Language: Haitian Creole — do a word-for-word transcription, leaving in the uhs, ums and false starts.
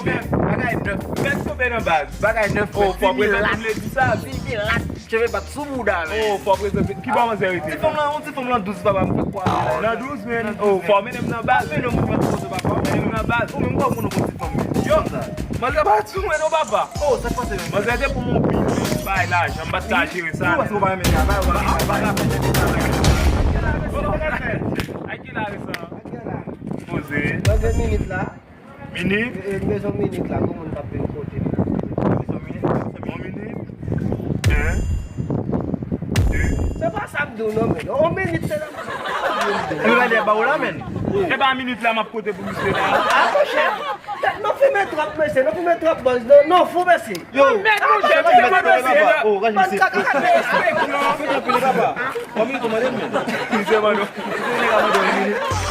Bagay nèf. Mèt konbyen nan baz? Bagay nèf. Oh, fò prezante m ledi sa. Cheve bat sou bouda, men. Oh, fò prezante. Ki bò manzè rete? Ti fanm lan, yon ti fanm lan dous, papa, m fè kwa. Nan dous, men. Oh, fò mennen m nan baz. Mennen m nan baz. Ou menm, ou pa konn yon ti fanm, men. Yo, manzè pa sou mwen non, papa. Oh, sa k pase, men? Manzè te pou mwen pi. Bay lajan, m pa t ka jere sa. Ou pa renmen travay, ou pa renmen travay. Ay, ki la resan? Poze. Nan de minit la. Minit? E, e, m bezwen minit la, pou moun k ap vin kote m. Yon minit? Yon minit? En? De? Se pa sa m di w non, men. Yon minit, se nan. Epi ba lè ba ou la, men. E ba minit la, m ap kote pou misye la. A, monchè. Tèt nou fimen twòp, mesye. Nou fimen twòp, bòs. Non, non, fou, mesye. Yo, mèt, monchè, fou, mesye. Oh, raj misye. Bann kaka, mesye. Fè anpil, papa. Yon minit, ou mande m, men. Misye, mande. Misye, mande yon minit.